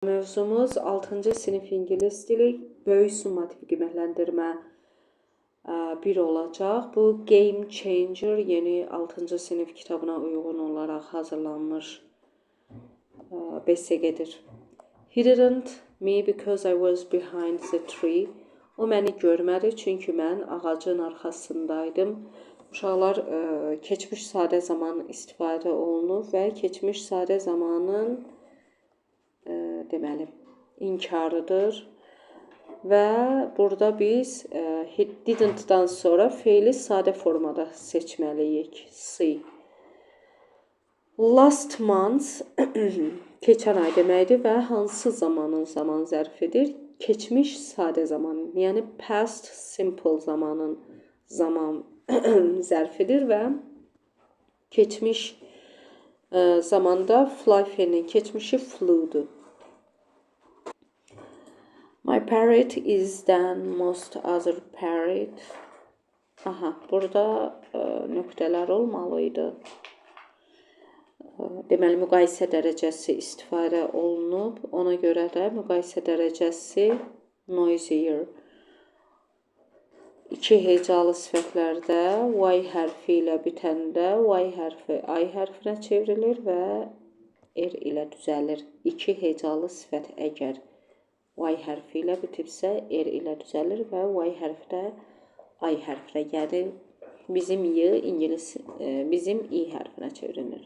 Mövzumuz 6-cı sinif ingilis dili böyük summativ qiymətləndirmə 1 olacaq. Bu Game Changer yeni 6-cı sinif kitabına uyğun olaraq hazırlanmış BSG-dir. He didn't me because I was behind the tree. O məni görmədi, çünki mən ağacın arxasındaydım. Uşaqlar, keçmiş sadə zaman istifadə olunub və keçmiş sadə zamanın deməli inkarıdır. Və burada biz he didn't-dan sonra feili sadə formada seçməliyik. See. Last month keçən ay deməkdir və hansı zamanın zaman zərfidir? Keçmiş sadə zaman, yəni past simple zamanın zaman zərfidir və keçmiş zamanda fly feilinin keçmişi flew-dur. My parrot is than most other parrot. Aha, burada nöqtələr olmalıydı. Deməli, müqayisə dərəcəsi istifadə olunub. Ona görə də müqayisə dərəcəsi noisier. İki hecalı sifətlərdə y hərfi ilə bitəndə y hərfi I hərfinə çevrilir və r ilə düzəlir. İki hecalı sifət əgər y hərfi ilə bitibsə, r ilə düzəlir və y hərfi də I hərfinə, yəni bizim y ingilis bizim i hərfinə çevrilir.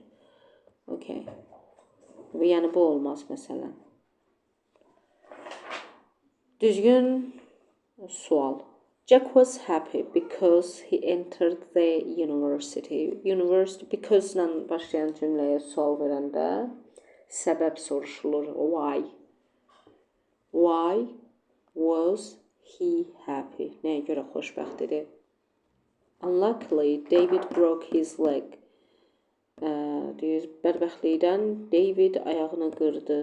Okay. Yəni bu olmaz məsələn. Düzgün sual. Jack was happy because he entered the university. University because ilə başlayan cümləyə sual verəndə səbəb soruşulur. Why? Why was he happy? Nəyə görə xoşbəxt idi? Unluckily, David broke his leg. Deyir, bədbəxtlikdən David ayağını qırdı.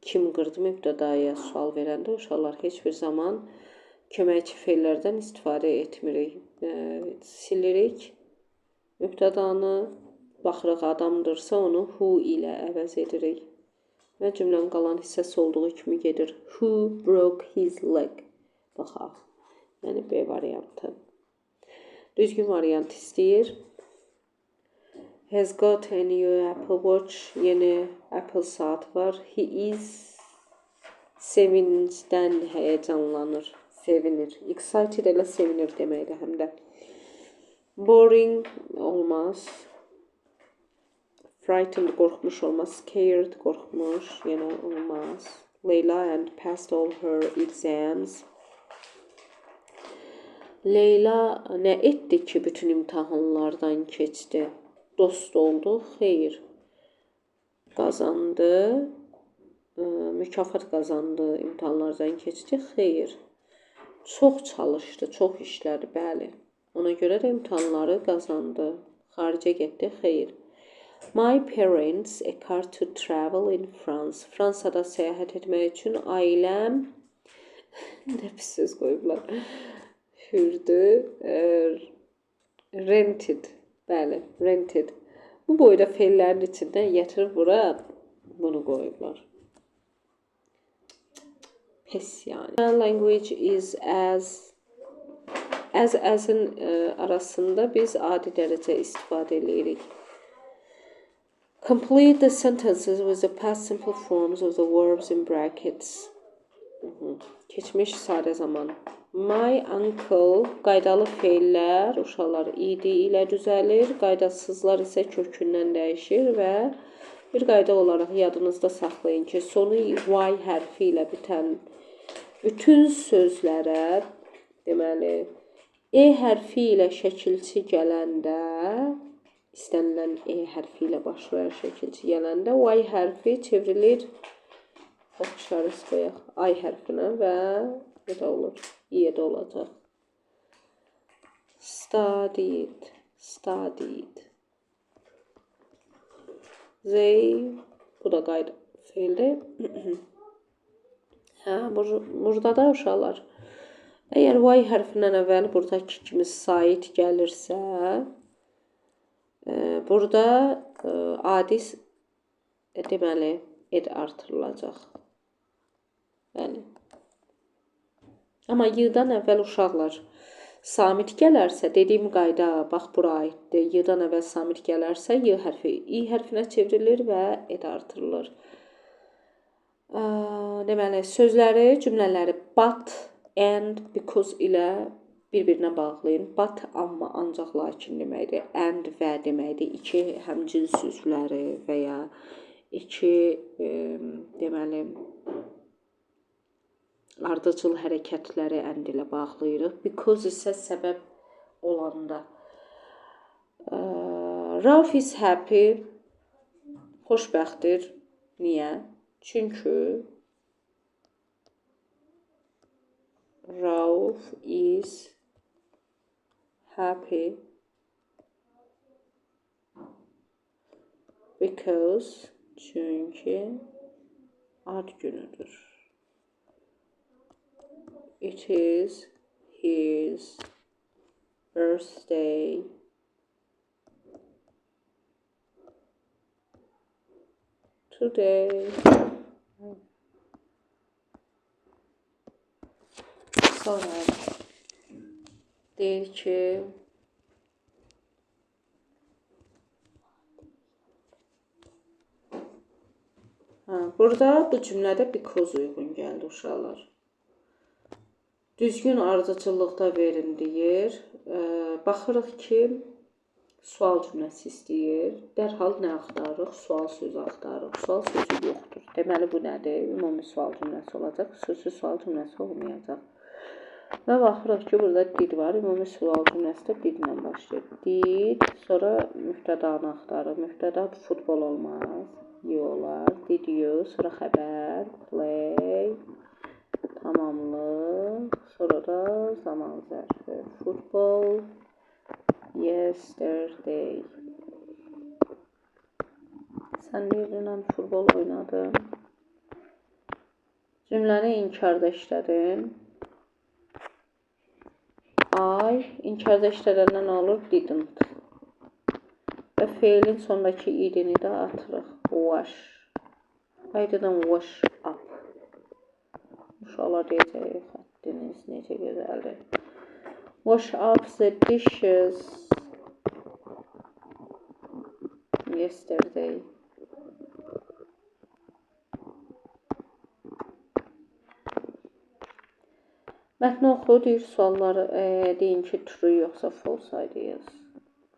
Kim qırdı mübtədaya sual verəndə uşaqlar heç bir zaman köməkçi feillərdən istifadə etmirik. Silirik mübtədanı, baxırıq adamdırsa onu who ilə əvəz edirik. Və cümlənin qalan hissəsi olduğu kimi gedir. Who broke his leg? Baxaq. Yəni B variantı. Düzgün variant istəyir. Has got a new Apple Watch. Yeni Apple saatı var. He is sevincdən həyəcanlanır. Sevinir. Excited elə sevinir deməkdir həm də. Boring olmaz. Frightened qorxmuş olmaz. Scared qorxmuş yenə olmaz. Leyla and passed all her exams. Leyla nə etdi ki, bütün imtahanlardan keçdi? Dost oldu? Xeyr. Qazandı. Mükafat qazandı, imtahanlardan keçdi? Xeyr. Çox çalışdı, çox işlədi, bəli. Ona görə də imtahanları qazandı. Xaricə getdi? Xeyr. My parents a car to travel in France. Fransada səyahət etmək üçün ailəm nə pis söz qoyublar. Hürdü. Rented. Bəli, rented. Bu boyda feillərin içindən gətirib bura bunu qoyublar. Pis yəni. Language is as as-in arasında biz adi dərəcə istifadə eləyirik. Complete the sentences with the past simple forms of the verbs in brackets. Keçmiş sadə zaman. My uncle qaydalı feillər uşaqlar ed ilə düzəlir, qaydasızlar isə kökündən dəyişir və bir qayda olaraq yadınızda saxlayın ki, sonu y hərfi ilə bitən bütün sözlərə, deməli, e hərfi ilə şəkilçi gələndə, istənilən e hərfi ilə başlayan şəkilçi gələndə y hərfi çevrilir, ox işarəsi qoyaq, I hərfinə və bu da olur. Y də olacaq. Studied, studied. They, bu da qayda feildir. Hə, burada da uşaqlar, əgər y hərfindən əvvəl buradakı kimi sait gəlirsə, burada adi deməli ed artırılacaq. Bəli. Amma y-dan əvvəl uşaqlar samit gələrsə, dediyim qayda bax bura aiddir. Y-dan əvvəl samit gələrsə, y hərfi i hərfinə çevrilir və ed artırılır. Deməli, sözləri, cümlələri but, and, because ilə bir-birinə bağlayın. But, amma, ancaq, lakin deməkdir. And, və deməkdir. İki həmcins üzvləri və ya iki deməli ardıcıl hərəkətləri and ilə bağlayırıq. Because isə səbəb olanda. Rauf is happy. Xoşbəxtdir. Niyə? Çünki Rauf is happy because çünki ad günüdür. It is his birthday today. Sonra deyir ki, burada bu cümlədə because uyğun gəldi uşaqlar. Düzgün ardıcıllıqda verin deyir. Baxırıq ki, sual cümləsi istəyir. Dərhal nə axtarırıq? Sual sözü axtarırıq. Sual sözü yoxdur. Deməli bu nədir? Ümumi sual cümləsi olacaq. Xüsusi sual cümləsi olmayacaq. Və baxırıq ki, burada did var. Ümumi sual cümləsi də did ilə başlayır. Did, sonra mübtədanı axtarırıq. Mübtəda futbol olmaz. You olar. Did you, sonra xəbər, play, tamamlıq, sonra da zaman zərfi. Futbol yesterday. Sən dünən futbol oynadın. Cümləni inkarda işlədin. I inkarda işlədəndə nə olur? Didn't. Və feilin sondakı idini də atırıq. Wash. I didn't wash up. Uşaqlar deyəcək, xəttiniz necə gözəldir. Wash up the dishes yesterday. Mətni oxu, deyir sualları, deyin ki, true yoxsa false ideas.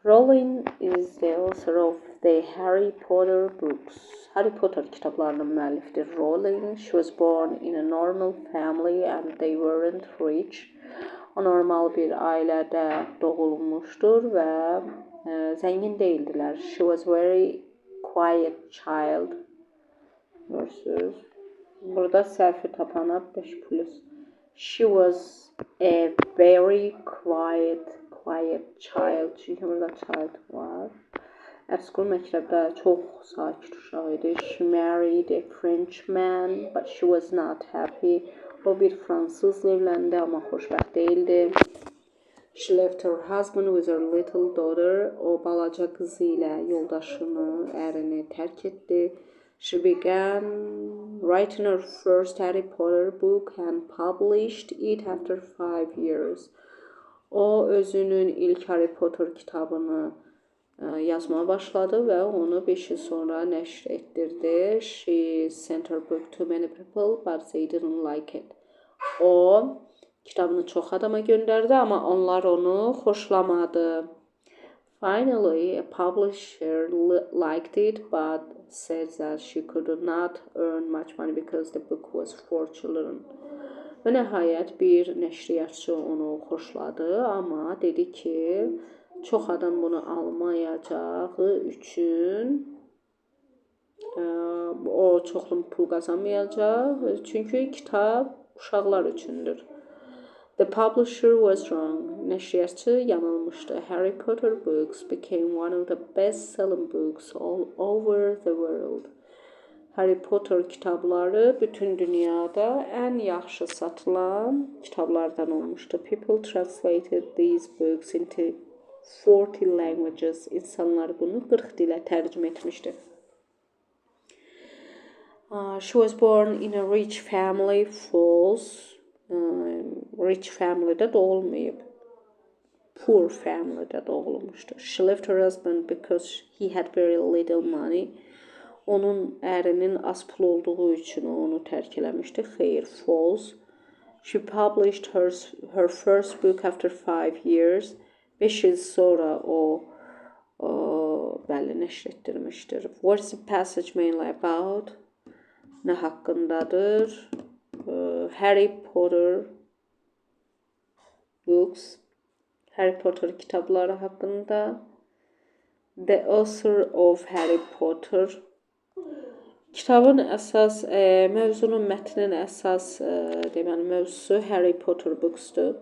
Rowling is the author of the Harry Potter books. Harry Potter kitablarının müəllifidir Rowling. She was born in a normal family and they weren't rich. O normal bir ailədə doğulmuşdur və zəngin deyildilər. She was very quiet child. Görürsüz. Burada səhvi tapana 5 plus. She was a very quiet child. Çünki burada child var. At school məktəbdə çox sakit uşaq idi. She married a Frenchman, but she was not happy. O bir fransızla evləndi, amma xoşbəxt deyildi. She left her husband with her little daughter. O balaca qızı ilə yoldaşını, ərini tərk etdi. She began writing her first Harry Potter book and published it after 5 years. O özünün ilk Harry Potter kitabını yazmağa başladı və onu 5 il sonra nəşr etdirdi. She sent her book to many people, but they didn't like it. O kitabını çox adama göndərdi, amma onlar onu xoşlamadı. Finally, a publisher liked it, but said that she could not earn much money because the book was for children. Və nəhayət bir nəşriyyatçı onu xoşladı, amma dedi ki, çox adam bunu almayacağı üçün o çoxlu pul qazanmayacaq. Çünki kitab uşaqlar üçündür. The publisher was wrong. Nəşriyyatçı yanılmışdı. Harry Potter books became one of the best-selling books all over the world. Harry Potter kitabları bütün dünyada ən yaxşı satılan kitablardan olmuşdu. People translated these books into 40 languages. İnsanlar bunu 40 dilə tərcümə etmişdi. She was born in a rich family. False. Rich family'də doğulmayıb. Poor family'də doğulmuşdur. She left her husband because he had very little money. Onun ərinin az pul olduğu üçün o onu tərk eləmişdi. Xeyr, false. She published her first book after 5 years. 5 il sonra o bəli, nəşr etdirmişdir. What's the passage mainly about? Nə haqqındadır? Harry Potter books. Harry Potter kitabları haqqında. The author of Harry Potter. Kitabın əsas mövzunun, mətnin əsas deməli mövzusu Harry Potter books-dur.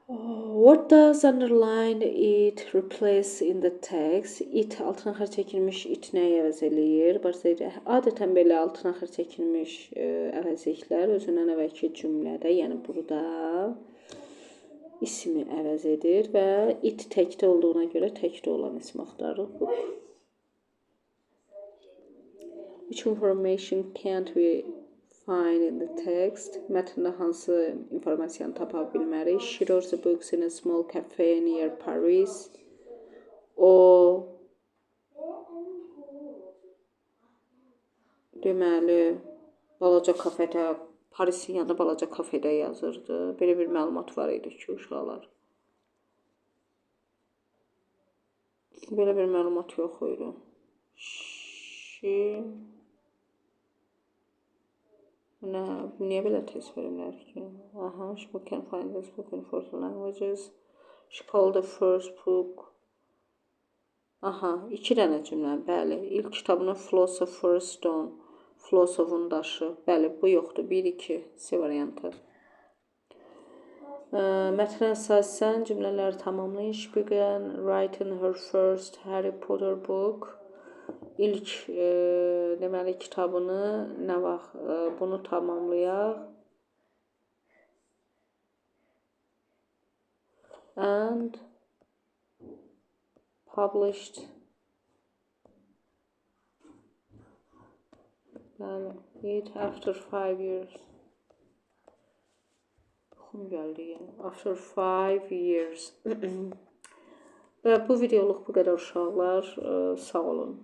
What does underline it replace in the text? It altına xətt çəkilmiş it nəyi əvəz eləyir? Başlayır. Adətən belə altına xətt çəkilmiş əvəzliklər özündən əvvəlki cümlədə, yəni burada ismi əvəz edir və it təkdə olduğuna görə təkdə olan ismi axtarırıq. Book. Which information can't we find in the text? Mətndə hansı informasiyanı tapa bilmərik? She wrote the books in a small cafe near Paris. O deməli balaca kafedə, Parisin yanında balaca kafedə yazırdı. Belə bir məlumat var idi ki, uşaqlar. Belə bir məlumat yox idi. She Nə, niyə belə tez verirlər ki? Aha, she can find this book in 40 languages. She called the first book. Aha, iki dənə cümlə, bəli. İlk kitabını Philosopher's Stone, filosofun daşı. Bəli, bu yoxdur. 1, 2, C variantı. Mətnə əsasən cümlələri tamamlayın. She began writing her first Harry Potter book. İlk deməli kitabını nə vaxt bunu tamamlayaq. And published. Bəli, it after 5 years. Yuxum gəldi yenə. After 5 years. Və bu videoluq bu qədər uşaqlar. Sağ olun.